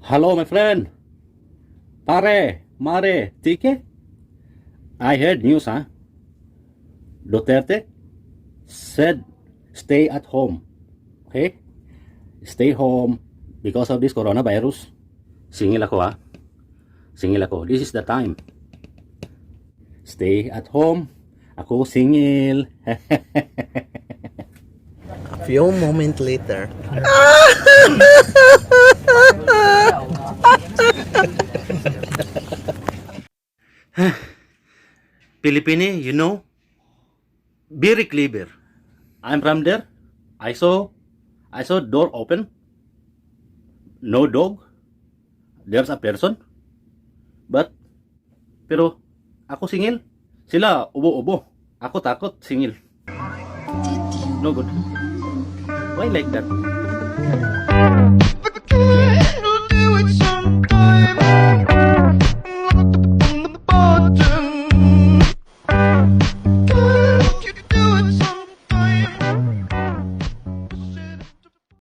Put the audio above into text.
Hello, my friend. Pare, mare, tike? I heard news, huh? Duterte said stay at home. Okay? Stay home because of this coronavirus. Singil ako, ha? Singil ako. This is the time. Stay at home. Ako singil. A few moments later. Pilipini, you know, very clever. I'm from there. I saw door open. No dog. There's a person. Pero ako singil. Sila ubo-ubo. Ako takot singil. No good. Why like that?